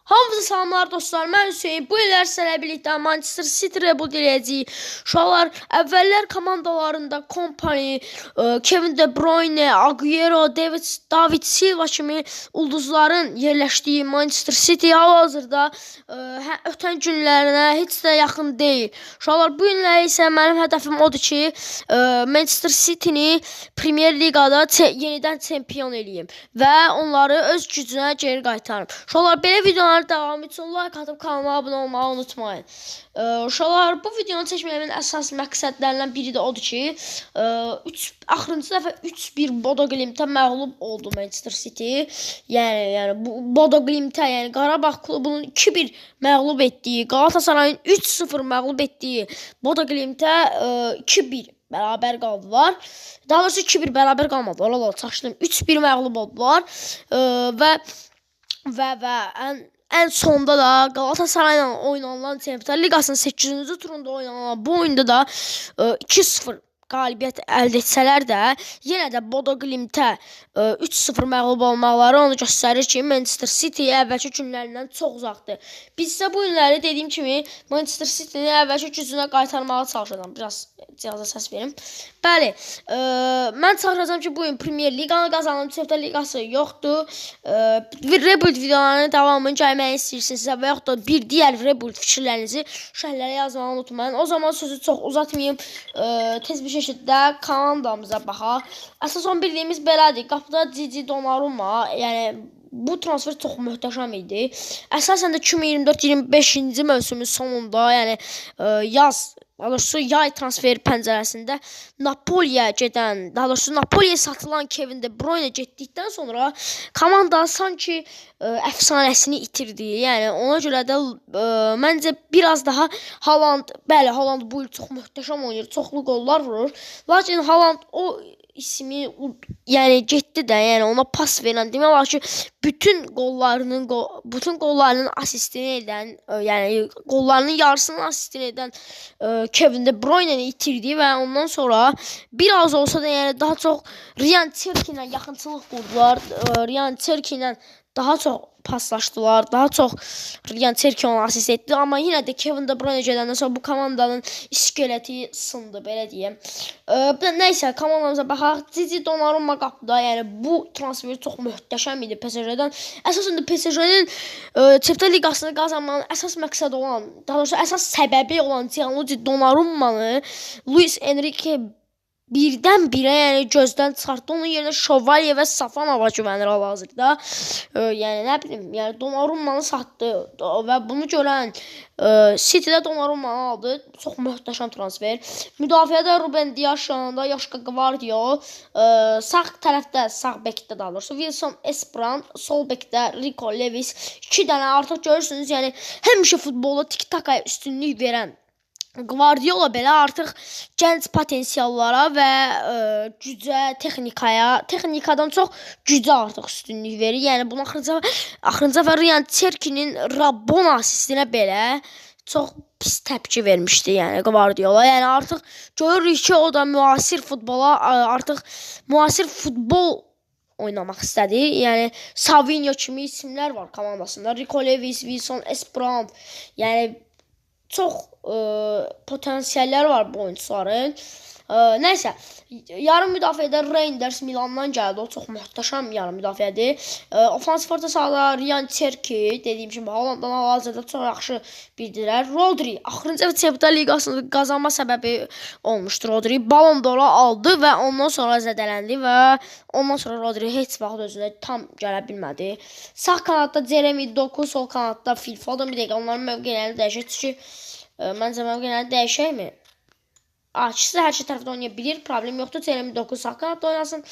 Hamınıza salamlar dostlar. Mən Hüseyin. Bu illər sizlərlə birlikdə Manchester City rebuild eləyəcəyik. Uşaqlar, əvvəllər komandalarında Kompany, Kevin De Bruyne, Aguero, David Silva kimi ulduzların yerləşdiyi Manchester City hal-hazırda ötən günlərinə heç də yaxın deyil. Uşaqlar, bu günlər isə mənim hədəfim odur ki, Manchester City-ni Premier Liqada yenidən çempion eləyim və onları öz gücünə geri qaytarım. Uşaqlar, belə videoların davamı üçün like atıb kanalıma abunə olmağı unutmayın. Uşaqlar, bu videonu çəkməyimin əsas məqsədlərindən biri də odur ki, 3 axırıncı dəfə 3-1 Bodo Glimtə məğlub oldu Manchester City. Yəni bu Bodo Glimtə, yəni Qarabağ klubunun 2-1 məğlub etdiyi, Qalatasarayın 3-0 məğlub etdiyi Bodo Glimtə 2-1 bərabər qaldılar. Daha doğrusu 2-1 bərabər qalmadılar. Allah, çaşdım. 3-1 məğlub oldular. Və və ən sonda da Qalatasarayla oynanılan Çempionlar Liqasının 8-ci turunda oynanılan bu oyunda da 2-0 qalibiyyət əldə etsələr də, yenə də Bodo Glimtə 3-0 məğlub olmaqları onu göstərir ki, Manchester City əvvəlki günlərindən çox uzaqdır. Biz isə bu günləri dediyim kimi Manchester City-ni əvvəlki gücünə qaytarmağa çalışacağam. Biraz cihaza səs verim. Bəli, mən çalışacağam ki, bu gün Premier Liqanı qazanım. Çempionlar Liqası yoxdur. Rebuild videolarının davamını gəlməyi istəyirsinizsə və yaxud da bir digər rebuild fikirlərinizi şərhlərə yazmağı unutmayın. O zaman sözü çox uzatmayım. Tez bir şəkildə komandamıza baxaq. Əsas 11-liyimiz belədir. Qapıda Gigi Donnarumma, yəni bu transfer çox möhtəşəm idi. Əsasən də 2024-25-ci mövsümün sonunda, yəni yaz, daha doğrusu yay transfer pəncərəsində Napoliyə gedən, daha doğrusu Napoliyə satılan Kevin De Bruyne getdikdən sonra komanda sanki əfsanəsini itirdi. Yəni ona görə də məncə biraz daha Haaland, bəli, Haaland bu il çox möhtəşəm oynayır, çoxlu qollar vurur. Lakin Haaland o ismi yəni getdi də, yəni ona pas verən, demək olar ki, bütün qollarının asistini edən, yəni qollarının yarısının asistini edən Kevin De Bruyne-ni itirdi və ondan sonra biraz olsa da yəni daha çox Ryan Cherki ilə yaxınçılıq qurdular. Ryan Cherki ilə daha çox paslaşdılar. Daha çox Ryan Cherki ona asist etdi, amma yenə də Kevin De Bruyne gedəndən sonra bu komandanın iskeleti sındı, belə deyim. Nəysə, komandamıza baxaq. Gigi Donnarumma qapıda, yəni bu transfer çox möhtəşəm idi PSG-dən. Əsasən də PSG-nin Çempionlar Liqasını qazanmanın əsas məqsədi olan, daha doğrusu əsas səbəbi olan Gianluigi Donnarummanı Luis Enrique birdən-birə yəni gözdən çıxartdı. Onun yerinə Şövalye və Safonova güvənir hal-hazırda. Yəni nə bilim, yəni Donnarummanı satdı və bunu görən City-də Donnarummanı aldı. Çox möhtəşəm transfer. Müdafiədə Ruben Dias, yanında Joško Gvardiol, sağ tərəfdə, sağ bekdə daha doğrusu Wilson Esbrand, sol bekdə Rico Lewis. İki dənə artıq görürsünüz, yəni həmişə futbolda tik-takaya üstünlük verən Guardiola belə artıq gənc potensiallara və gücə, texnikaya, texnikadan çox gücə artıq üstünlük verir. Yəni bunu axırıncı dəfə Ryan Cherki'nin Rabona asistinə belə çox pis təpki vermişdi, yəni Guardiola. Yəni artıq görürük ki, o da müasir futbola artıq müasir futbol oynamaq istədi. Yəni Savinho kimi isimlər var komandasında. Rico Lewis, Wilson Esbrand. Yəni çox potensiallər var bu oyunçuların. Nəysə, yarım müdafiədə Reijnders Milandan gəldi. O çox möhtəşəm yarım müdafiədir. Ofansif orta sahada Ryan Cherki, dediyim kimi Haalanddan hal-hazırda çox yaxşı bildilər. Rodri axırıncı dəfə Çempionlar Liqasını qazanma səbəbi olmuşdu Rodri. Ballon d'Or aldı və ondan sonra zədələndi və ondan sonra Rodri heç vaxt özünə tam gələ bilmədi. Sağ kanadda Jeremy Doku, sol kanadda Phil Foden. Bir dəqiqə, onların mövqelərini dəyişək. Çünki məncə mövqelərini dəyişəkmi? İkisi də hər iki tərəfdə oynaya bilir. Problem yoxdur. Jeremy Doku sağ kanadda oynasın.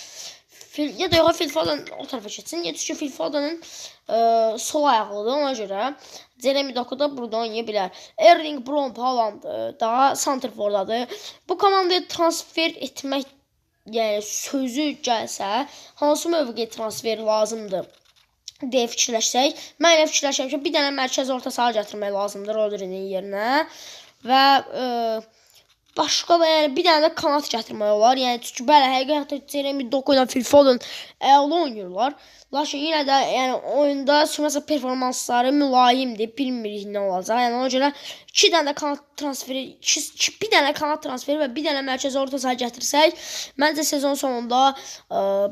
Ya da yox, Phil Foden o tərəfə keçsin. Ya çünki Phil Foden'ın sol ayaqlıdır, ona görə Jeremy Doku da burada oynaya bilər. Erling Braut Haaland daha santrfordadır. Bu komandaya transfer etmək, yəni sözü gəlsə, hansı mövqe transfer lazımdır deyə fikirləşsək, mən elə fikirləşirəm ki, bir dənə mərkəz orta saha gətirmək lazımdır Rodri'nin yerinə və Başqa da yəni bir dənə də kanat gətirmək olar. Yəni çünki bəli, həqiqətən Jeremy Doku ilə Phil Foden əla oynayırlar. Lakin yenə də yəni oyunda sürməsə performansları mülayimdir. Bilmirik nə olacaq. Yəni ona görə 2 dənə də kanat transferi, bir dənə kanat transferi və bir dənə mərkəzi orta saha gətirsək, məncə sezon sonunda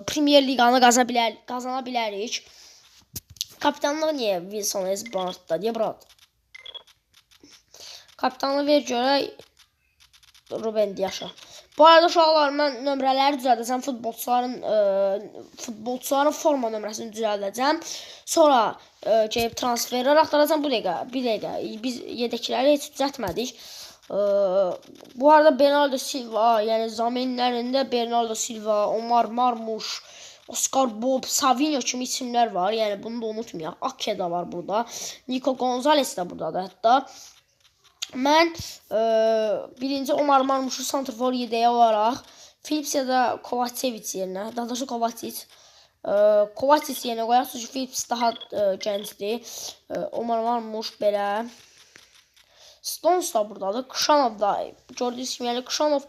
Premier Liqanı qazana bilərik. Kapitanlığı niyə Wilson Esbrand'da deyə brat? Kapitanlığı ver görək Ruben Dias'a. Bu arada uşaqlar, mən nömrələri düzəldəcəm. Futbolçuların forma nömrəsini düzəldəcəm. Sonra gəlib transferlər axtaracağam. Bu dəqiqə, bir dəqiqə. Biz yedəkləri heç düzəltmədik. Bu arada Bernardo Silva, yəni zaminlərində Bernardo Silva, Omar Marmuş, Oscar Bob, Savinho kimi isimlər var. Yəni bunu da unutmayaq. Ake da var burada. Nico Gonzalez də buradadır hətta. Mən birinci Omar Marmuşu santrfor yedəyi olaraq Philips ya da Kovacevic yerinə, daha doğrusu Kovacic, Kovacic yerinə qoyaq, çünki Philips daha gəncdir. Omar Marmuş belə. Stones da buradadır. Kışanov da gördüyünüz kimi, yəni Kışanov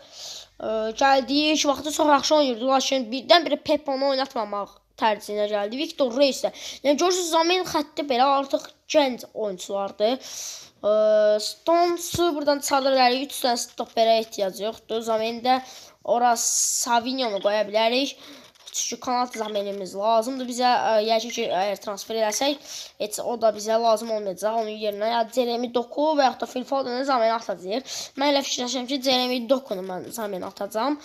gəldiyi ilk vaxtı çox yaxşı oynayırdı. Lakin birdən-birə Pep onu oynatmamaq tərcihinə gəldi. Victor Reis də. Yəni görürsünüz, zamin xətti belə artıq gənc oyunçulardır. Stones'u buradan çıxarda bilərik. 3 dənə stoperə ehtiyac yoxdur. Zamində ora Savinho'nu qoya bilərik. Çünki kanat zaminimiz lazımdır bizə. Yəqin ki, əgər transfer eləsək, heç o da bizə lazım olmayacaq. Onun yerinə ya Jeremy Doku və yaxud da Phil Foden'ı zaminə atacağıq. Mən elə fikirləşirəm ki, Jeremy Doku'nu mən zaminə atacağam.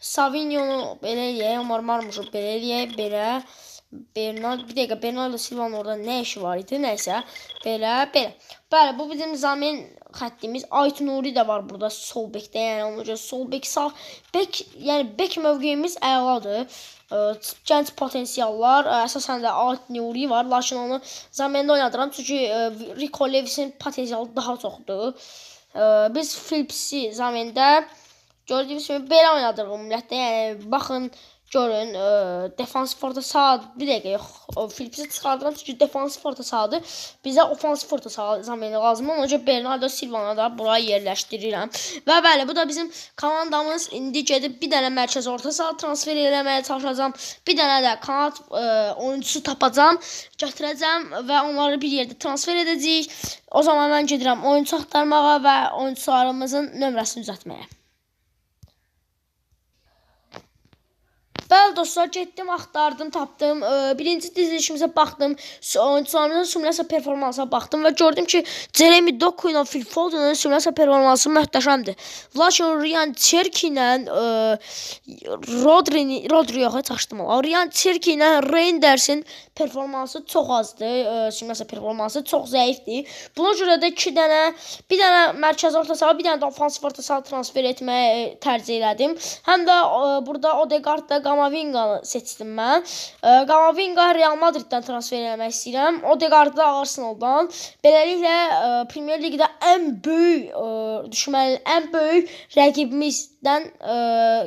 Savinho'nu belə eləyək, Omar Marmuşu belə eləyək, belə. Bernard, bir dəqiqə, Bernardo Silva'nın orada nə işi var idi? Nəysə, belə, belə. Bəli, bu bizim zamin xəttimiz. Ait Nuri də var burada sol bekdə. Yəni ona görə sol bek, sağ bek, yəni bek mövqeyimiz əladır. Gənc potensiallar, əsasən də Ait Nuri var. Lakin onu zamində oynadıram çünki Rico Lewis'in potensialı daha çoxdur. Biz Philips'i zamində gördüyünüz kimi belə oynadırıq ümumiyyətlə. Yəni baxın, görün, defansif orta saha, bir dəqiqə, yox, o Philips'i çıxardıram çünki defansif orta sahadır. Bizə ofansif orta saha zamini lazımdır. Ona görə Bernardo Silvanı da bura yerləşdirirəm. Və bəli, bu da bizim komandamız. İndi gedib bir dənə mərkəz orta saha transfer eləməyə çalışacağam. Bir dənə də kanat oyuncusu tapacağam, gətirəcəm və onları bir yerdə transfer edəcəyik. O zaman mən gedirəm oyunçu axtarmağa və oyunçularımızın nömrəsini düzəltməyə. Bəli dostlar, getdim, axtardım, tapdım. Birinci dizilişimizə baxdım, oyunçularımızın simulasiya performansına baxdım və gördüm ki, Jeremy Doku ilə Phil Foden'ın simulasiya performansı möhtəşəmdir. Lakin Ryan Cherki ilə Rodri yox, çaşdım. Ryan Cherki ilə Reinders'in performansı çox azdır. Simulasiya performansı çox zəifdir. Buna görə də iki dənə, bir dənə mərkəzi orta saha, bir dənə də ofansif orta saha transfer etməyi tərcih elədim. Həm də burada Odegaard da Camavinganı seçdim mən. Camavinga Real Madriddən transfer eləmək istəyirəm. Odegaard da Arsenaldan. Beləliklə Premier Liqdə ən böyük düşmənin, ən böyük rəqibimizdən,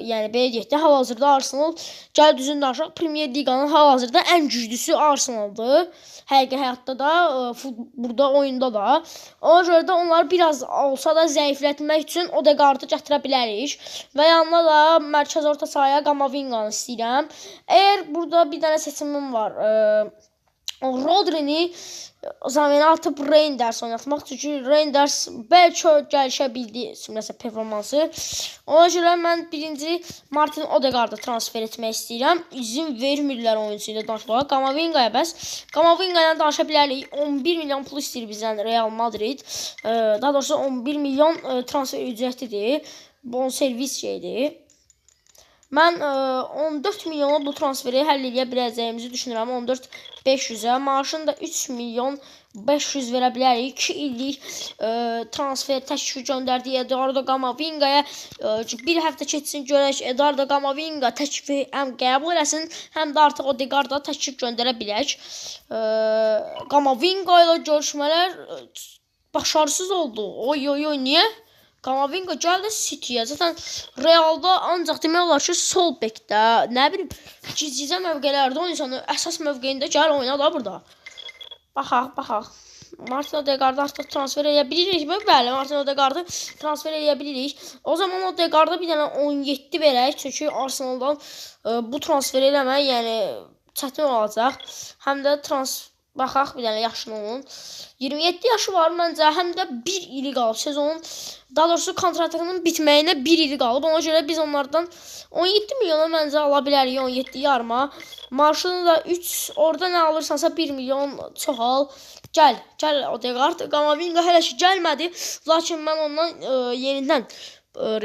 yəni belə deyək də, hal-hazırda Arsenal, gəl düzün danışaq, Premier Liqanın hal-hazırda ən güclüsü Arsenaldır. Həqiqi həyatda da, burada oyunda da. Ona görə də onları biraz olsa da zəiflətmək üçün Odegaard'ı gətirə bilərik. Və yanına da mərkəz orta sahaya Camavinganı istəyirəm. Əgər burada bir dənə seçimim var. Rodri'ni zaminə atıb Reinders oynatmaq. Çünki Reinders bəlkə gəlişə bildi nəsə performansı. Ona görə mən birinci Martin Odegaard'ı transfer etmək istəyirəm. İzin vermirlər oyunçu ilə danışmağa. Camavinga'ya bəs. Camavinga ilə danışa bilərik. 11 milyon pul istəyir bizdən Real Madrid. Daha doğrusu 11 milyon transfer ücretidir. Bonservis şeydir. Mən 14 milyona bu transferi həll edə biləcəyimizi düşünürəm. 14 500-ə. Maaşını da 3 milyon 500 verə bilərik. 2 illik transfer təklifi göndərdi Eduardo Camavinga'ya. Bir həftə keçsin görək Eduardo Camavinga təklifi həm qəbul eləsin, həm də artıq Odegaard'a təklif göndərə bilək. Camavinga ilə görüşmələr başarısız oldu. Oy oy oy, niyə? Camavinga gəldi City-yə. Zaten Realda ancaq demək olar ki, sol bekdə, nə bilim, gizlicə mövqelərdə oynayırsan, əsas mövqeyində gəl oyna da burada. Baxaq, baxaq. Martin Odegaard'ı artıq transfer eləyə bilirikmi? Bəli, Martin Odegaard'ı transfer eləyə bilirik. O zaman Odegaard'a bir dənə 17 verək. Çünki Arsenal'dan bu transfer eləmək, yəni çətin olacaq. Həm də baxaq bir dənə yaşını onun. 27 yaşı var məncə, həm də 1 ili qalıb sezonun, daha doğrusu kontraktının bitməyinə 1 ili qalıb. Ona görə biz onlardan 17 milyona məncə ala bilərik, 17 yarıma. Maaşını da 3, orada nə alırsansa 1 milyon çox al. Gəl, gəl Odegaard. Kamavinga hələ ki gəlmədi. Lakin mən ondan yenidən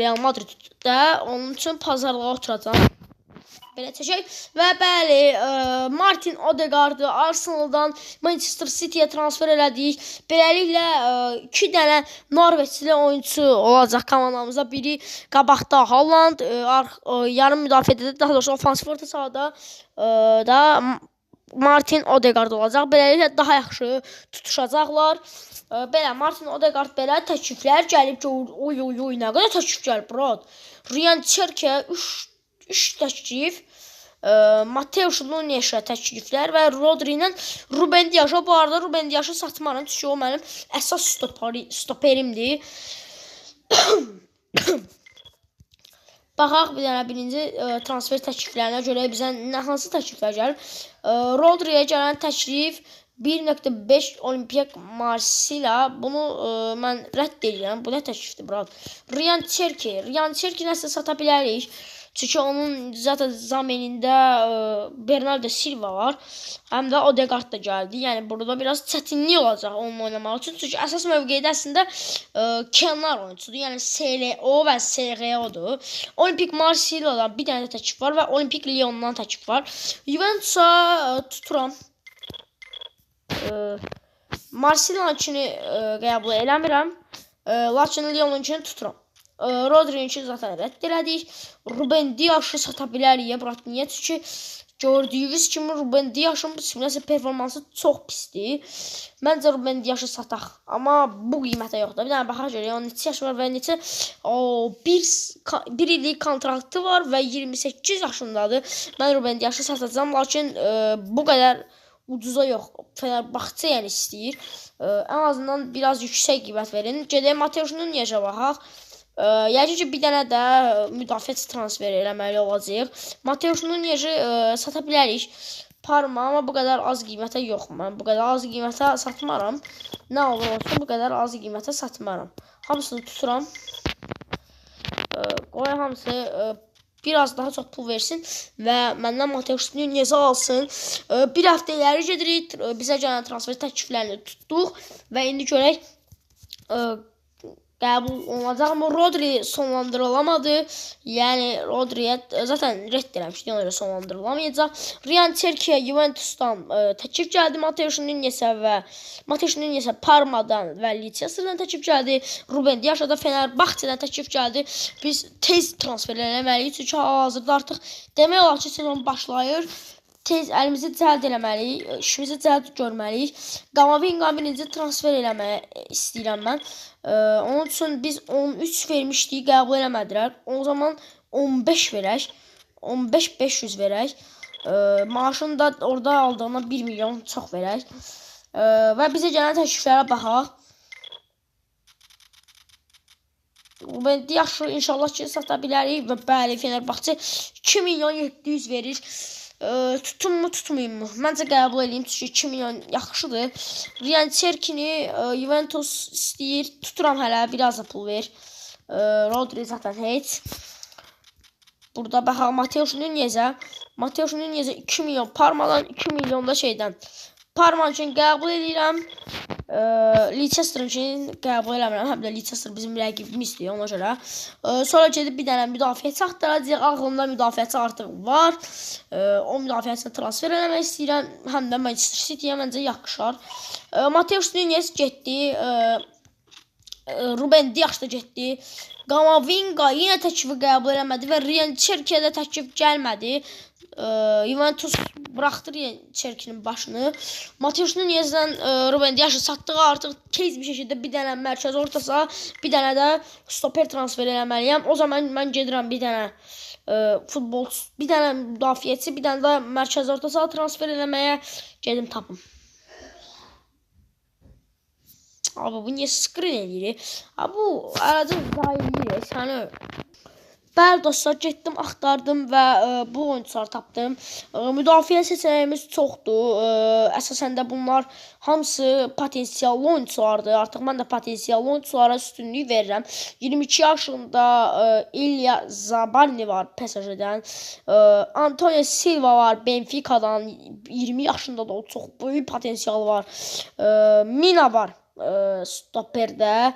Real Madriddə onun üçün pazarlığa oturacağam. Belə çəkək. Və bəli, Martin Odegaard'ı Arsenal'dan Manchester City'yə transfer elədik. Beləliklə 2 dənə Norveçli oyunçu olacaq komandamızda. Biri qabaqda Haaland, yarım müdafiədə də, daha doğrusu ofansiv orta sahada da Martin Odegaard olacaq. Beləliklə daha yaxşı tutuşacaqlar. Belə Martin Odegaard, belə təkliflər gəlib ki, oy oy oy, nə qədər təklif gəlib, brat. Ryan Cherki'yə 3 təklif, Mateus Nunes'ə təkliflər və Rodri ilə Ruben Dias'a. Bu arada Ruben Dias'ı satmaram, çünki o mənim əsas stoperimdir. Baxaq bir dənə birinci transfer təkliflərinə görə bizə nə hansı təkliflər gəlib. Rodri'yə gələn təklif 1.5 Olympiak Marsilya. Bunu mən rədd edirəm. Bu nə təklifdir, brat? Ryan Cherki. Ryan Cherki nəsə sata bilərik. Çünki onun zaten zamenində Bernardo Silva var. Həm də Odegaard da gəldi. Yəni burada biraz çətinlik olacaq onunla oynamaq üçün. Çünki əsas mövqedə əslində kənar oyunçudur. Yəni SLO və SRO-dur. Olympic Marsilya'dan bir dənə təklif var və Olympic Lyon'dan təklif var. Juventus'a tuturam. Marsilya'nınkini qəbul eləmirəm. Lakin Lyon'unkini tuturam. Rodri'ninki zaten rədd elədik. Ruben Dias'ı sata bilərik, brat. Niyə? Çünki gördüyünüz kimi Ruben Dias'ın bu simülyasiya performansı çox pisdir. Məncə Ruben Dias'ı sataq. Amma bu qiymətə yoxdur. Bir dənə baxaq görək, onun neçə yaşı var və neçə bir illik kontraktı var və 28 yaşındadır. Mən Ruben Dias'ı satacağam, lakin bu qədər ucuza yox. Fenerbahçe yəni istəyir. Ən azından biraz yüksək qiymət verin. Gedək Mateus Nunes'ə baxaq. Yəqin ki, bir dənə də müdafiəçi transfer eləməli olacağıq. Mateus Nunes'i sata bilərik. Parma, amma bu qədər az qiymətə yox. Mən bu qədər az qiymətə satmaram. Nə olur olsun, bu qədər az qiymətə satmaram. Hamısını tuturam. Qoy hamısı biraz daha çox pul versin və məndən Mateus Nunes'i alsın. Bir həftə iləri gedirik. Bizə gələn transfer təkliflərini tutduq və indi görək qəbul olunacaq mı? Rodri sonlandırılamadı. Yəni Rodri'yə zaten rədd eləmişdi, ona görə sonlandırılamayacaq. Ryan Cherki'yə Juventus'dan təklif gəldi. Mateus Nunes'ə və Mateus Nunes'ə Parma'dan və Leicester'dan təklif gəldi. Ruben Dias'a da Fenerbahçe'dən təklif gəldi. Biz tez transfer eləməliyik, çünki hal-hazırda artıq demək olar ki, sezon başlayır. Tez əlimizi cəld eləməliyik, işimizi cəld görməliyik. Kamavinga birinci transfer eləməyə istəyirəm mən. Onun üçün biz 13 vermişdik, qəbul eləmədilər. O zaman 15 verək. 15 500 verək. Maaşını da orada aldığına 1 milyon çox verək. Və bizə gələn təkliflərə baxaq. Ruben Dias'ı inşallah ki sata bilərik və bəli, Fenerbahçe 2 milyon 700 verir. Tutum mu, tutmayayım mı? Məncə qəbul edeyim, çünki 2 milyon yaxşıdır. Ryan Cherki'ni Juventus istəyir. Tuturam hələ, biraz da pul ver. Rodri zaten heç. Burada baxaq Mateus Nunes'ə. Mateus Nunes'ə 2 milyon Parmadan, 2 milyon da şeydən. Parma üçün qəbul edirəm. Leicester üçün qəbul eləmirəm. Həm də Leicester bizim rəqibimizdir ona görə. Sonra gedib bir dənə müdafiəçi axtaracağıq. Ağlımda müdafiəçi artıq var. O müdafiəçini transfer eləmək istəyirəm. Həm də Manchester City-yə məncə yaxşar. Mateus Nunes getdi. Ruben Dias da getdi. Kamavinga yenə təklifi qəbul eləmədi və Ryan Cherki'yə də təklif gəlmədi. Juventus buraxdı Ryan Cherki'nin başını. Mateus Nunes'dən Ruben Dias'ı satdığı artıq tez bir şəkildə bir dənə mərkəz orta saha, bir dənə də stoper transfer eləməliyəm. O zaman mən gedirəm bir dənə futbolçu, bir dənə müdafiəçi, bir dənə də mərkəz orta saha transfer eləməyə gedim tapım. Abi, bu niyə screen eləyir? Abi, bu arada zahirliyir. Səni. Bəli dostlar, getdim, axtardım və bu oyunçuları tapdım. Müdafiə seçənəyimiz çoxdur. Əsasən də bunlar hamısı potensiallı oyunçulardır. Artıq mən də potensiallı oyunçulara üstünlük verirəm. 22 yaşında İlya Zabarni var PSG-dən. Antonio Silva var Benfica'dan. 20 yaşında da o, çox böyük potensialı var. Mina var stoperdə,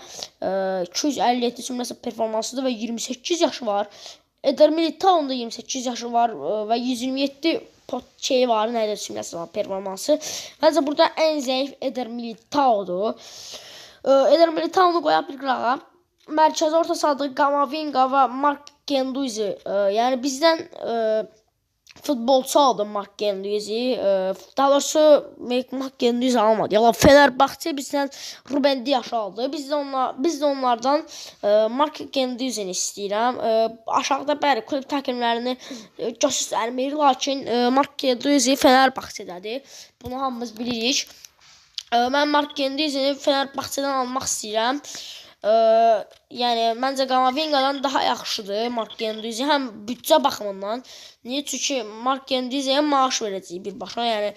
257 cümləsi performansıdır və 28 yaşı var. Eder Militao'nun da 28 yaşı var və 127 pot şey var, nə cümləsi var performansı. Məncə burada ən zəif Eder Militao'dur. Eder Militao'nu qoyaq bir qırağa. Mərkəzi orta sahada Camavinga və Mark Guendouzi. Yəni bizdən futbolçu aldı Mark Guendouzi. Daha doğrusu Mark Guendouzi almadı. Yalan, Fenerbahçe bizdən Ruben Dias aldı. Biz də onlardan Mark Guendouzi'ni istəyirəm. Aşağıda bəli klub takımlarını göstərmir, lakin Mark Guendouzi Fenerbahçedədir. Bunu hamımız bilirik. Mən Mark Guendouzi'ni Fenerbahçedən almaq istəyirəm. Yəni məncə Camavingadan daha yaxşıdır Mark Guendouzi, həm büdcə baxımından. Niyə? Çünki Mark Guendouzi'yə maaş verəcəyik birbaşa. Yəni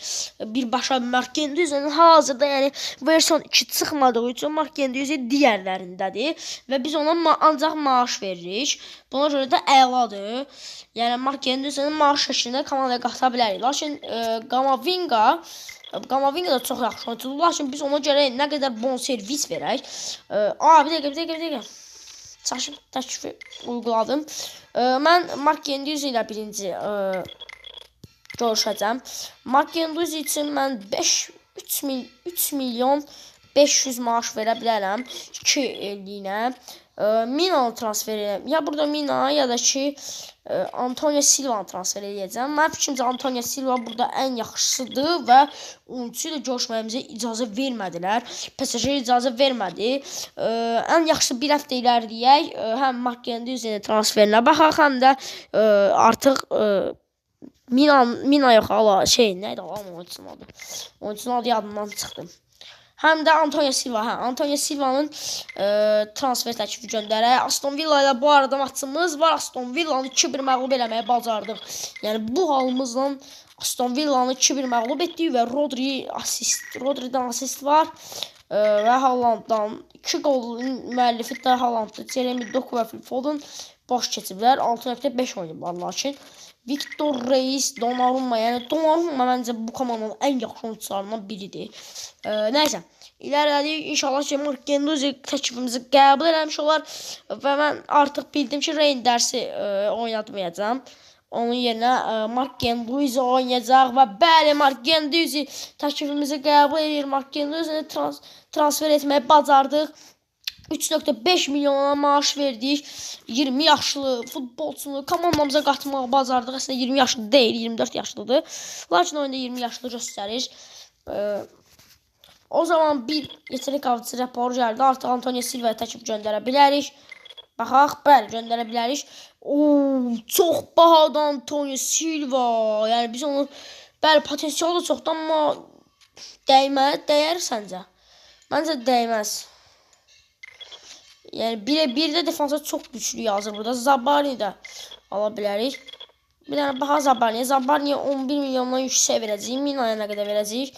birbaşa Mark Guendouzi'nin hal-hazırda, yəni versiyon 2 çıxmadığı üçün Mark Guendouzi digərlərindədir və biz ona ancaq maaş veririk. Buna görə də əladır. Yəni Mark Guendouzi'nin maaş şəklində komandaya qata bilərik. Lakin Camavinga da çox yaxşı oyunçudur. Lakin biz ona gərək nə qədər bonservis verək. Aa, bir dəqiqə, bir dəqiqə, bir dəqiqə. Çaşıb təklifi uyguladım. Mən Mark Guendouzi ilə birinci görüşəcəm. Mark Guendouzi üçün mən 5 3 mil 3 milyon 500 maaş verə bilərəm 2 illiyinə. Mina'nı transfer edirəm. Ya burada Mina ya da ki Antonio Silva'nı transfer edəcəm. Mənim fikrimcə Antonio Silva burada ən yaxşısıdır və oyunçu ilə görüşməyimizə icazə vermədilər. PSG icazə vermədi. Ən yaxşısı bir həftə irəliləyək. Həm Mark Guendouzi'nin transferinə baxaq, həm də artıq Mina yox, ala şey, nə idi o oyunçunun adı? Oyunçunun adı yadımdan çıxdı. Həm də Antonio Silva, hə, Antonio Silva'nın transfer təklifi göndərək. Aston Villa ilə bu arada maçımız var. Aston Villa'nı 2-1 məğlub eləməyi bacardıq. Yəni bu halımızla Aston Villa'nı 2-1 məğlub etdik və Rodri'dən asist var. Və Haalanddan 2 qolun müəllifi də Haalanddır. Jeremy Doku və Phil Foden boş keçiblər. 6.5 oynayıblar lakin. Victor Reis, Donnarumma, yəni Donnarumma məncə bu komandanın ən yaxşı oyunçularından biridir. Nəysə, İlerlədik. İnşallah ki, Mark Guendouzi təklifimizi qəbul eləmiş olar və mən artıq bildim ki, Reijndersi oynatmayacağam. Onun yerinə Mark Guendouzi oynayacaq və bəli, Mark Guendouzi təklifimizi qəbul edir. Mark Guendouzi'ni transfer etməyi bacardıq. 3.5 milyona maaş verdik. 20 yaşlı futbolçunu komandamıza qatmağı bacardıq. Əslində 20 yaşlı deyil, 24 yaşlıdır. Lakin oyunda 20 yaşlı göstərir. O zaman bir yetenek avcısı raporu gəldi. Artıq Antonio Silva'ya təklif göndərə bilərik. Baxaq, bəli, göndərə bilərik. Oo, çox bahadır Antonio Silva. Yəni biz onu, bəli, potensialı da çoxdur, amma dəymə, dəyər səncə? Məncə dəyməz. Yəni birə-bir də defansa çox güclü yazır burada. Zabarni də ala bilərik. Bir dənə baxa Zabarniyə. Zabarniyə 11 milyondan yüksək verəcəyik. Minaya nə qədər verəcəyik?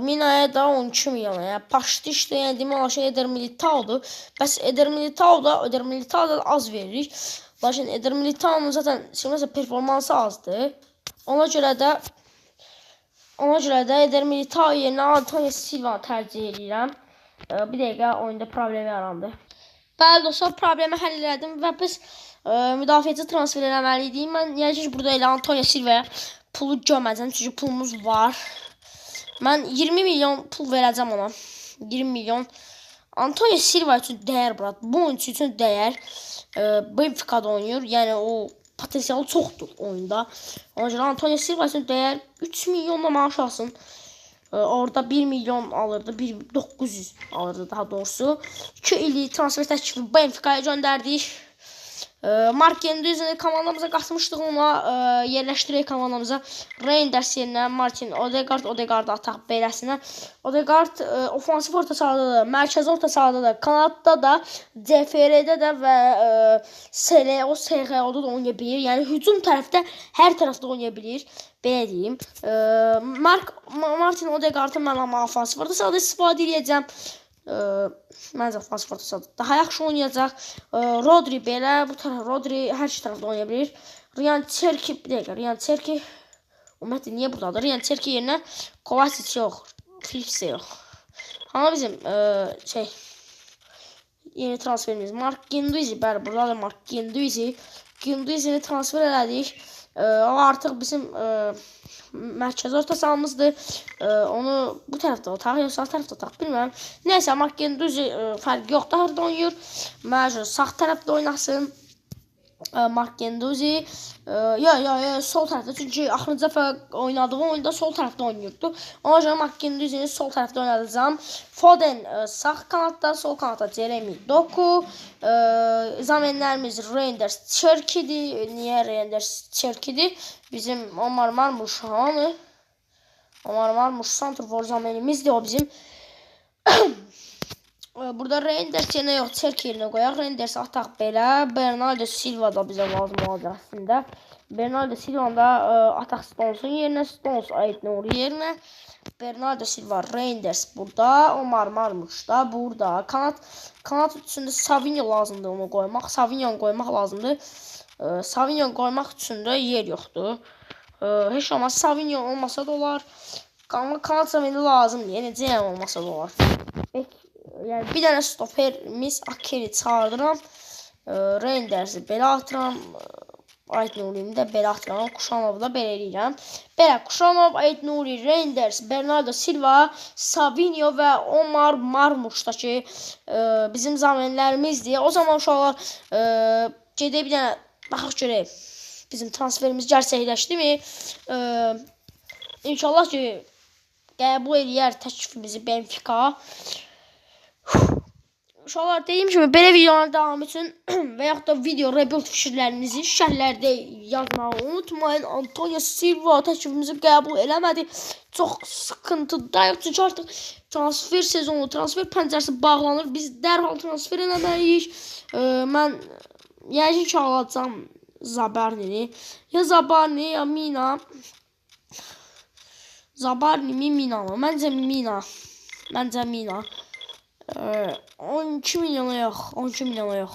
Minaya da 12 milyona. Yəni paştişdir. Yəni demək olar ki, Eder Militao'dur. Bəs Eder Militao'dan az veririk. Lakin Eder Militao'nun zaten şimdi performansı azdır. Ona görə də Eder Militao yerinə Antonio Silva tərcih edirəm. Bir dəqiqə, oyunda problem yarandı. Bəli dostlar, problemi həll elədim və biz müdafiəçi transfer eləməliydik. Mən yəqin ki, burada elə Antonio Silva'ya pulu göməcəm, çünki pulumuz var. Mən 20 milyon pul verəcəm ona. 20 milyon. Antonio Silva üçün dəyər bura. Bu oyunçu üçün dəyər. Benfica'da oynayır. Yəni o potensialı çoxdur oyunda. Ona görə Antonio Silva üçün dəyər. 3 milyonla maaş alsın. Orada 1 milyon alırdı. 1.900 alırdı daha doğrusu. 2 illik transfer təklifi Benfica'ya göndərdik. Mark Genduzini komandamıza qatmışdıq, ona yerləşdirək komandamıza. Reinders yerinə Martin Odegaard, Odegaard ataq beləsinə. Odegaard ofansif orta sahada da, mərkəzi orta sahada da, kanatda da, CFR-də də və SLO, SGO-da da oynaya bilir. Yəni hücum tərəfdə hər tərəfdə oynaya bilir. Belə deyim. Martin Odegaard'ı mən amma ofansif orta sahada istifadə edəcəm. Məncə ofansif orta sahada daha yaxşı oynayacaq. Rodri belə, bu tərəf Rodri hər iki tərəfdə oynaya bilir. Ryan Cherki, bir dəqiqə, Ryan Cherki ümumiyyətlə niyə buradadır? Ryan Cherki yerinə Kovacic yox, Phillips də yox. Amma bizim şey yeni transferimiz Mark Guendouzi, bəli, buradadır Mark Guendouzi. Guendouzi'ni transfer elədik. O artıq bizim mərkəzi orta sahamızdır. Onu bu tərəfdə otaq, yoxsa sağ tərəfdə otaq bilmirəm. Nəysə, Mark Guendouzi fərqi yoxdur harda oynayır. Məncə sağ tərəfdə oynasın. Mark Guendouzi yo yo yo sol tərəfdə, çünki axırıncı dəfə oynadığı oyunda sol tərəfdə oynayırdı. Ona görə Mark Guendouzi'ni sol tərəfdə oynadacağam. Foden sağ kanatda, sol kanatda Jeremy Doku. Zamenlərimiz Reinders Cherki'dir. Niyə Reinders Cherki'dir? Bizim Omar Marmuş hanı? Omar Marmuş santrfor zamenimizdir o bizim. Burada Reinders yerinə yox, Cherki yerinə qoyaq. Reinders ataq belə. Bernardo Silva da bizə lazım olacaq əslində. Bernardo Silva da ataq Stones'un yerinə, Stones Ait Nuri yerinə. Bernardo Silva, Reinders burada, Omar Marmuş da burada. Kanat üstündə Savinho lazımdır onu qoymaq. Savinho qoymaq lazımdır. Savinho qoymaq üçün də yer yoxdur. Heç olmaz Savinho olmasa da olar. Amma kanat zamini lazımdır. Yəni necə olmasa da olar. Bek, yəni bir dənə stoperimiz Akeri çağırdıram. Reinders'i belə atıram. Ait Nuri'ni də belə atıram. Kuşanovu da belə eləyirəm. Belə Kuşanov, Ait Nuri, Reinders, Bernardo Silva, Savinho və Omar Marmuş da ki bizim zaminlərimizdir. O zaman uşaqlar gedək bir dənə baxaq görək. Bizim transferimiz gerçəkləşdimi? İnşallah ki qəbul eləyər təklifimizi Benfica. Uşaqlar, dediyim kimi belə videoların davamı üçün və yaxud da video rebuild fikirlərinizi şərhlərdə yazmağı unutmayın. Antonio Silva təklifimizi qəbul eləmədi. Çox sıxıntıdayıq çünki artıq transfer sezonu, transfer pəncərəsi bağlanır. Biz dərhal transfer eləməliyik. Mən yəqin ki alacağam Zabarnini. Ya Zabarni ya Mina. Zabarni mi Mina mı? Məncə Mina. Məncə Mina. 12 milyona yox, 12 milyona yox.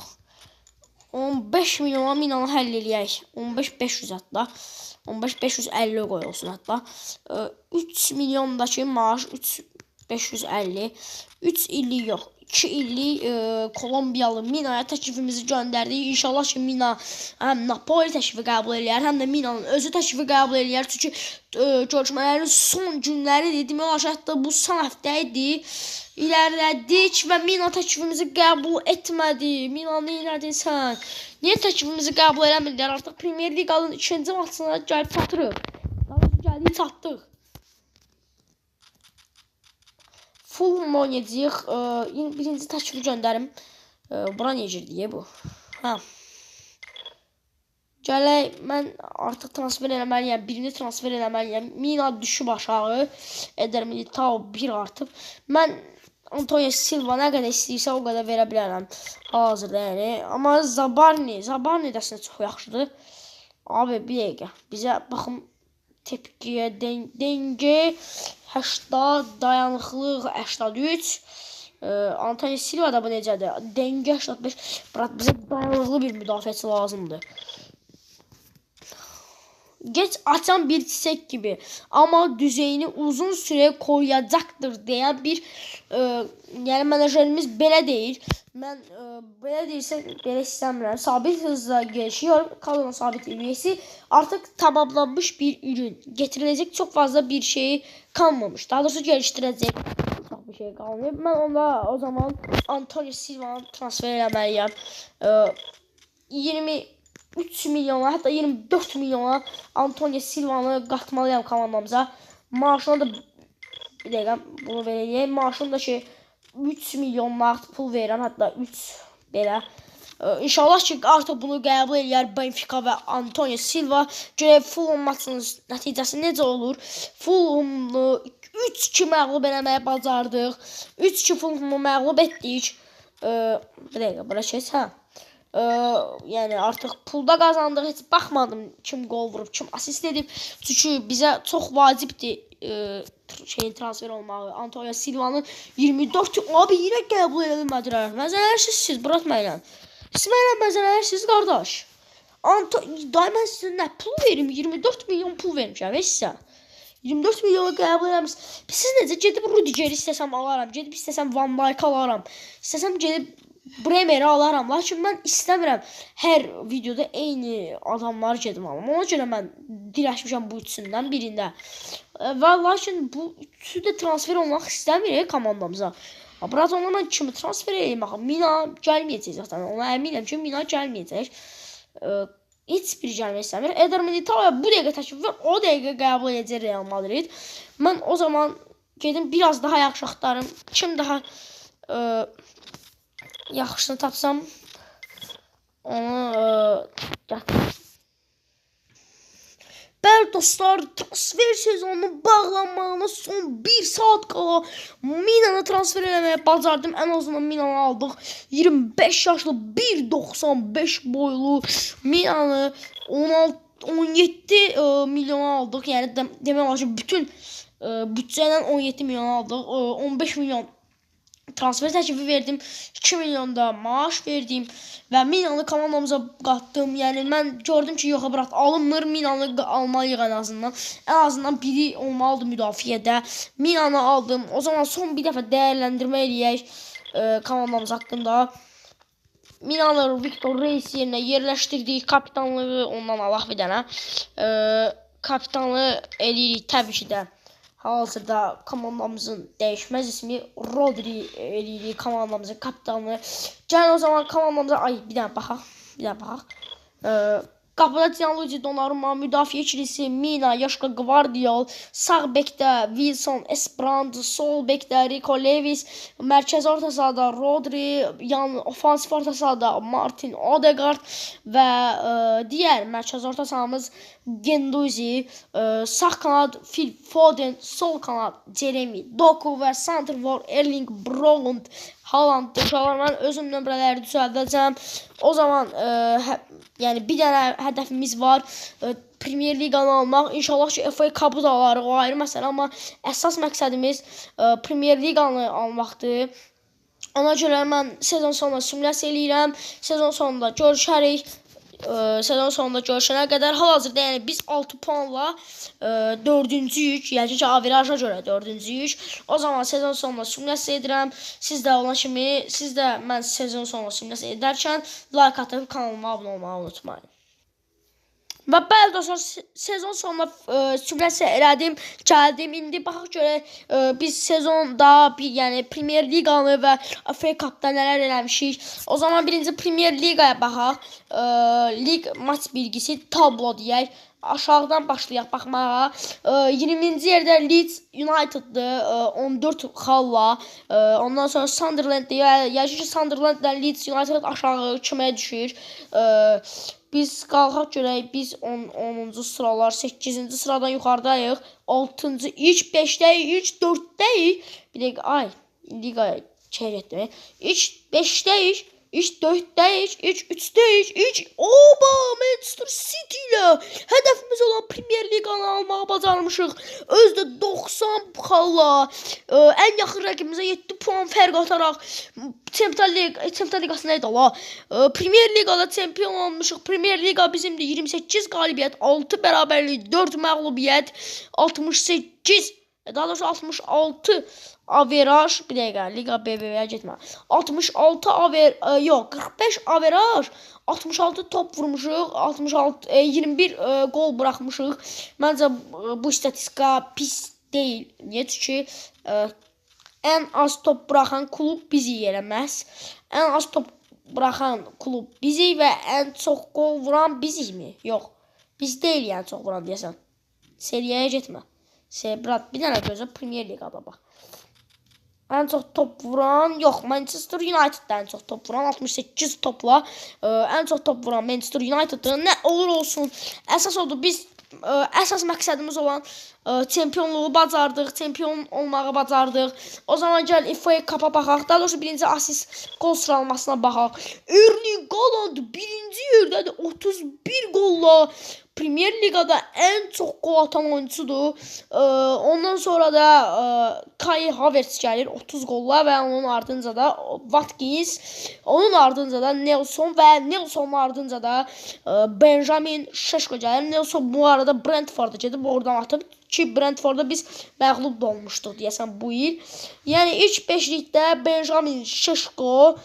15 milyona Minanı həll eləyək. 15 500 hətta. 15 550 qoyulsun hətta. 3 milyondakı maaş 3 550. 3 illik yox. 2 illik Kolumbiyalı Mina'ya təklifimizi göndərdik. İnşallah ki Mina həm Napoli təklifi qəbul eləyər, həm də Mina'nın özü təklifi qəbul eləyər. Çünki görüşmələrin son günləridir. Demək olar ki, hətta bu son həftə idi. İlerlədik və Mina təklifimizi qəbul etmədi. Mina, nə elədin sən? Niyə təklifimizi qəbul eləmirlər? Artıq Premier Liqanın ikinci maçına gəlib çatırıq. Daha doğrusu gəldik, çatdıq. Fulham oynayacağıq. Birinci təklifi göndərim. Bura niyə girdi bu? Hə. Gələk, mən artıq transfer eləməliyəm. Birini transfer eləməliyəm. Mina düşüb aşağı. Eder Militao 1 artıb. Mən Antonio Silva nə qədər istəyirsə o qədər verə bilərəm. Hal-hazırda yəni. Amma Zabarni, Zabarni də əslində çox yaxşıdır. Abi bir dəqiqə. Bizə baxım tepkiyə dengə 80, dayanıqlıq 83. Antonio Silva da bu necədir? Dengə 85. Brat, bizə dayanıqlı bir müdafiəçi lazımdır. Geç açan bir çiçek gibi ama düzeyini uzun süre koruyacaktır deyən bir yəni menajerimiz belə deyir. Mən belə deyirsə belə istəmirəm. Sabit hızla gelişiyor. Kadro sabit üyesi artık tamamlanmış bir ürün. Getiriləcək çok fazla bir şey kalmamış. Daha doğrusu geliştirəcək çox bir şey qalmayıb. Mən onda o zaman Antonio Silva'nı transfer eləməliyəm. 23 milyona, hətta 24 milyona Antonio Silva'nı qatmalıyam komandamıza. Maaşına da bir dəqiqə bunu belə eləyək. Maaşını da ki 3 milyon nağd pul verirəm, hətta 3 belə. İnşallah ki, artıq bunu qəbul eləyər Benfica və Antonio Silva. Görək Fulham maçının nəticəsi necə olur. Fulham'ı 3-2 məğlub eləməyə bacardıq. 3-2 Fulham'ı məğlub etdik. Bir dəqiqə, bura keç, hə. Yəni artıq pulda qazandıq. Heç baxmadım kim qol vurub, kim asist edib. Çünki bizə çox vacibdir şeyin transfer olmağı. Antonio Silva'nın 24 abi yenə qəbul edilmədilər. Məzələrsiniz siz, bırak mənlə. Siz mənlə məzələrsiniz qardaş. Day mən sizə nə pul verim? 24 milyon pul vermişəm sizə. 24 milyonu qəbul eləmisiniz. Siz necə gedib Rudigeri istəsəm alaram, gedib istəsəm Van Dijk alaram, istəsəm gedib Bremeri alaram. Lakin mən istəmirəm hər videoda eyni adamları gedim alım. Ona görə mən dirəşmişəm bu üçündən birində. Və lakin bu üçü də transfer olmaq istəmir komandamıza. Brat, ona mən kimi transfer edeyim axı? Mina gəlməyəcək zaten. Ona əminəm ki, Mina gəlməyəcək. Heç biri gəlmək istəmir. Eder Militao bu dəqiqə təklif var. O dəqiqə qəbul edəcək Real Madrid. Mən o zaman gedim biraz daha yaxşı axtarım. Kim daha yaxşısını tapsam onu gətirim. Bəli dostlar, transfer sezonunun bağlanmağına son 1 saat qala Minanı transfer eləməyə bacardım. Ən azından Minanı aldıq. 25 yaşlı 1.95 boylu Minanı 16 17 milyona aldıq. Yəni demək olar ki, bütün büdcə ilə 17 milyon aldıq. 15 milyon transfer təklifi verdim. 2 milyon da maaş verdim və Minanı komandamıza qatdım. Yəni mən gördüm ki, yox, brat, alınmır. Minanı almalıyıq ən azından. Ən azından biri olmalıdır müdafiədə. Minanı aldım. O zaman son bir dəfə dəyərləndirmə eləyək komandamız haqqında. Minanı Victor Reis yerinə yerləşdirdik. Kapitanlığı ondan alaq bir dənə. Kapitanlığı eləyirik təbii ki də. Hal-hazırda komandamızın dəyişməz ismi Rodri eləyirik komandamızın kapitanı. Gəlin o zaman komandamıza ay bir dənə baxaq. Bir dənə baxaq. Qapıda Gianluigi Donnarumma, müdafiə ikilisi Mina, Joško Gvardiol, sağ bekdə Wilson Esbrand, sol bekdə Rico Lewis, mərkəzi orta sahada Rodri, yan ofansif orta sahada Martin Odegaard və digər mərkəzi orta sahamız Guendouzi, sağ kanad Phil Foden, sol kanad Jeremy Doku və santrfor Erling Braut Haaland. Uşaqlar, mən özüm nömrələri düzəldəcəm. O zaman yəni bir dənə hədəfimiz var. Premier Liqanı almaq. İnşallah ki, FA Cup-ı da alarıq, o ayrı məsələ, amma əsas məqsədimiz Premier Liqanı almaqdır. Ona görə mən sezon sonunda simulyasiya eləyirəm. Sezon sonunda görüşərik. Sezon sonunda görüşənə qədər hal-hazırda yəni biz 6 puanla 4-cüyük. Yəni ki, averaja görə 4-cüyük. O zaman sezon sonunda simulyasiya edirəm. Siz də olan kimi, siz də mən sezon sonunda simulyasiya edərkən like atıb kanalıma abunə olmağı unutmayın. Və bəli dostlar, sezon sonunda simulyasiya elədim, gəldim. İndi baxaq görək biz sezonda bir, yəni Premier Liqanı və FA Cup-da nələr eləmişik. O zaman birinci Premier Liqaya baxaq. Liq maç bilgisi tablo deyək. Aşağıdan başlayaq baxmağa. 20-ci yerdə Leeds United'dır, 14 xalla. Ondan sonra Sunderland, yəqin ki, Sunderlandla Leeds United aşağı küməyə düşür. Biz qalxaq görək, biz 10 10-cu sıralar, 8-ci sıradan yuxarıdayıq. 6-cı, ilk 5-dəyik, ilk 4-dəyik. Bir dəqiqə, ay, liqa çevir etdim. İlk 5-dəyik, ilk 4-dəyik, ilk 3-dəyik, ilk oba Manchester City ilə hədəfimiz olan Premier Liqanı almağı bacarmışıq. Özü də 90 xalla. Ən yaxın rəqibimizə 7 puan fərq ataraq Çempionlar Liq, Çempionlar Liqası nə idi la? Premier Liqada çempion olmuşuq. Premier Liqa bizimdir. 28 qalibiyyət, 6 bərabərlik, 4 məğlubiyyət, 68, daha doğrusu 66 averaj, bir dəqiqə, Liqa BBVA getmə. 66 yox, 45 averaj, 66 top vurmuşuq, 66 21 qol buraxmışıq. Məncə bu statistika pis deyil. Niyə? Çünki ən az top buraxan klub bizi elə məhz. Ən az top buraxan klub bizik və ən çox qol vuran bizikmi? Yox. Biz deyil yəni çox vuran deyəsən. Seriyaya getmə. Brat, bir dənə gözə Premier Liqada bax. Ən çox top vuran, yox, Manchester United-da ən çox top vuran 68 topla ən çox top vuran Manchester United-dır. Nə olur olsun, əsas odur biz əsas məqsədimiz olan çempionluğu bacardıq, çempion olmağı bacardıq. O zaman gəl FA Cup-a baxaq. Daha doğrusu birinci asist qol sıralamasına baxaq. Erling Haaland birinci yerdədir 31 qolla. Premier Liqada ən çox qol atan oyunçudur. Ondan sonra da Kai Havertz gəlir 30 qolla və onun ardınca da Watkins, onun ardınca da Nelson və Nelsonun ardınca da Benjamin Šeško gəlir. Nelson bu arada Brentforda gedib oradan atıb ki Brentforda biz məğlub da olmuşduq deyəsən bu il. Yəni ilk beşlikdə Benjamin Šeško,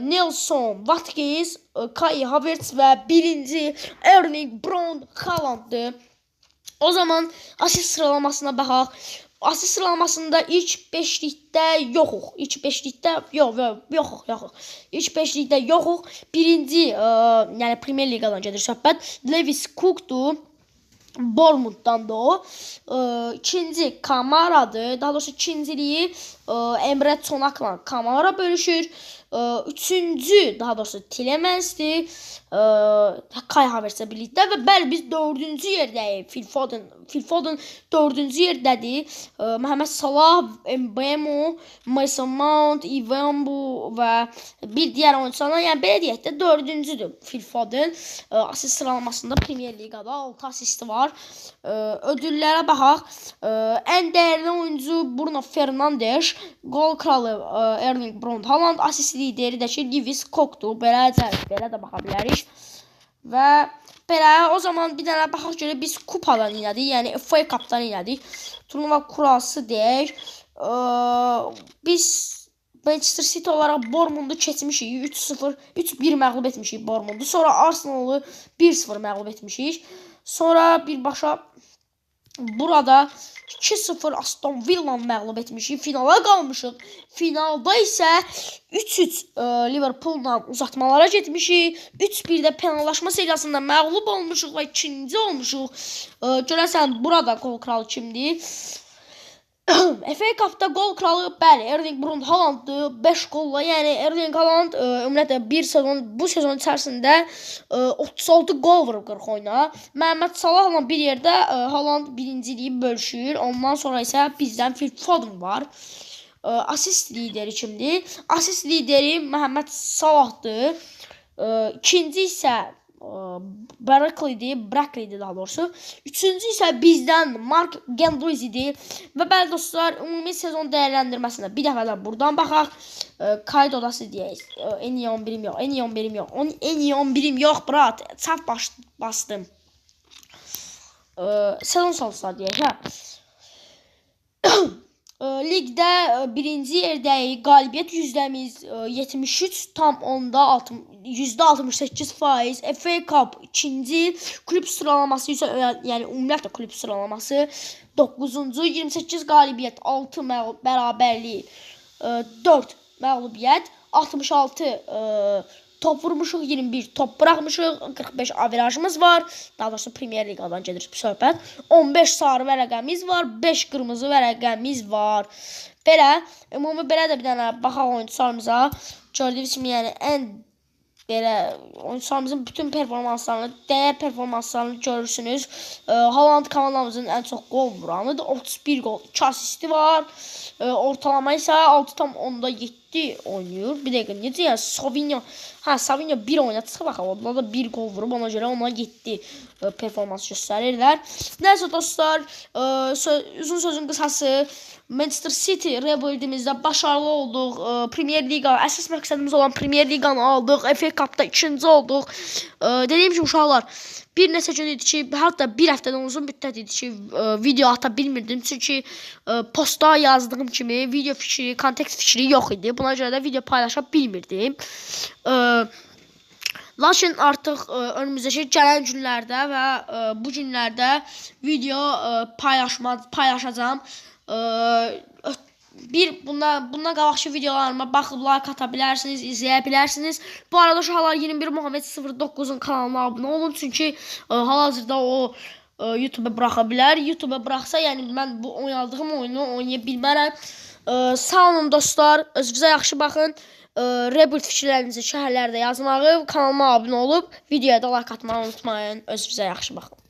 Nelson, Watkins, Kai Havertz və birinci Erling Braut Haalanddır. O zaman asist sıralamasına baxaq. Asist sıralamasında ilk beşlikdə yoxuq. İlk beşlikdə yox, yox, yoxuq, yoxuq. İlk beşlikdə yoxuq. Birinci, yəni Premier Liqadan gedir söhbət. Lewis Cook'dur. Bournemouth'dan da o. İkinci Kamaradır. Daha doğrusu ikinciliyi Emre Çonak'la Kamara bölüşür. Üçüncü, daha doğrusu Tielemens'dir. Kai Havertz'lə birlikdə və bəli biz dördüncü yerdəyik. Phil Foden dördüncü yerdədir. Məhəmməd Salah, Mbeumo, Mason Mount, Iwuagwu və bir digər oyuncularla, yəni belə deyək də dördüncüdür Phil Foden. Asist sıralamasında Premier Liqada 6 asisti var. Ödüllərə baxaq. Ən dəyərli oyuncu Bruno Fernandes, qol kralı Erling Braut Haaland, asist lideri də ki Lewis Cook'dur. Beləcə belə də baxa bilərik. Və belə o zaman bir dənə baxaq görək biz kupadan elədik, yəni FA Cup-dan elədik. Turnuva kurası deyək. Biz Manchester City olaraq Bournemouth keçmişik. 3-0, 3-1 məğlub etmişik Bournemouth. Sonra Arsenalı 1-0 məğlub etmişik. Sonra birbaşa burada 2-0 Aston Villa-nı məğlub etmişik. Finala qalmışıq. Finalda isə 3-3 Liverpool'la uzatmalara getmişik. 3-1-də penallaşma seriyasında məğlub olmuşuq və ikinci olmuşuq. Görəsən burada qol kralı kimdir? FA Cup-da qol kralı bəli Erling Braut Haalanddır 5 qolla. Yəni Erling Haaland ümumiyyətlə bir sezon bu sezon içərisində 36 qol vurub 40 oyuna. Məhəmməd Salahla bir yerdə Haaland birinciliyi bölüşür. Ondan sonra isə bizdən Phil Foden var. Asist lideri kimdir? Asist lideri Məhəmməd Salahdır. İkinci isə Barkley'di, Barkley'di daha doğrusu. Üçüncü isə bizdən Mark Guendouzi'dir. Və bəli dostlar, ümumi sezon dəyərləndirməsinə bir dəfə də buradan baxaq. Kayıt odası deyək. En iyi 11'im yox, en iyi 11'im yox. En iyi 11'im yox, brat. Səhv bastım. Sezon sonsular deyək, hə. Ligdə birinci yerdəyik. Qalibiyyət yüzdəmiz 73 tam onda %68%. FA Cup ikinci, klub sıralaması isə yəni ümumiyyətlə klub sıralaması 9-cu, 28 qalibiyyət, 6 bərabərlik, 4 məğlubiyyət, 66 top vurmuşuq, 21 top buraxmışıq, 45 averajımız var. Daha doğrusu Premier Liqadan gedir söhbət. 15 sarı vərəqəmiz var, 5 qırmızı vərəqəmiz var. Belə, ümumi belə də bir dənə baxaq oyunçularımıza. Gördüyünüz kimi yəni ən belə oyunçularımızın bütün performanslarını, dəyər performanslarını görürsünüz. Haaland komandamızın ən çox qol vuranıdır. 31 qol, 2 asisti var. Ortalama isə 6,7 oynayır. Bir dəqiqə, necə yəni Savinho, hə Savinho 1 oyuna çıxıb axı, onda da 1 qol vurub, ona görə ona 7 performans göstərirlər. Nəysə dostlar, uzun sözün qısası Manchester City rebuildimizdə başarılı olduq. Premier Liqa, əsas məqsədimiz olan Premier Liqanı aldıq. FA Cup-da ikinci olduq. Dediyim kimi uşaqlar, bir neçə gün idi ki, hətta bir həftədən uzun müddət idi ki, video ata bilmirdim. Çünki posta yazdığım kimi video fikri, kontekst fikri yox idi. Buna görə də video paylaşa bilmirdim. Lakin artıq önümüzdəki gələn günlərdə və bu günlərdə video paylaşacağam. Bir bundan qabaqki videolarıma baxıb like ata bilərsiniz, izləyə bilərsiniz. Bu arada uşaqlar 21 Muhammed 09-un kanalına abunə olun, çünki hal-hazırda o YouTube-a buraxa bilər. YouTube-a buraxsa, yəni mən bu oynadığım oyunu oynaya bilmərəm. Sağ olun dostlar. Özünüzə yaxşı baxın. Rebuild fikirlərinizi şərhlərdə yazmağı, kanalıma abunə olub, videoya da like atmağı unutmayın. Özünüzə yaxşı baxın.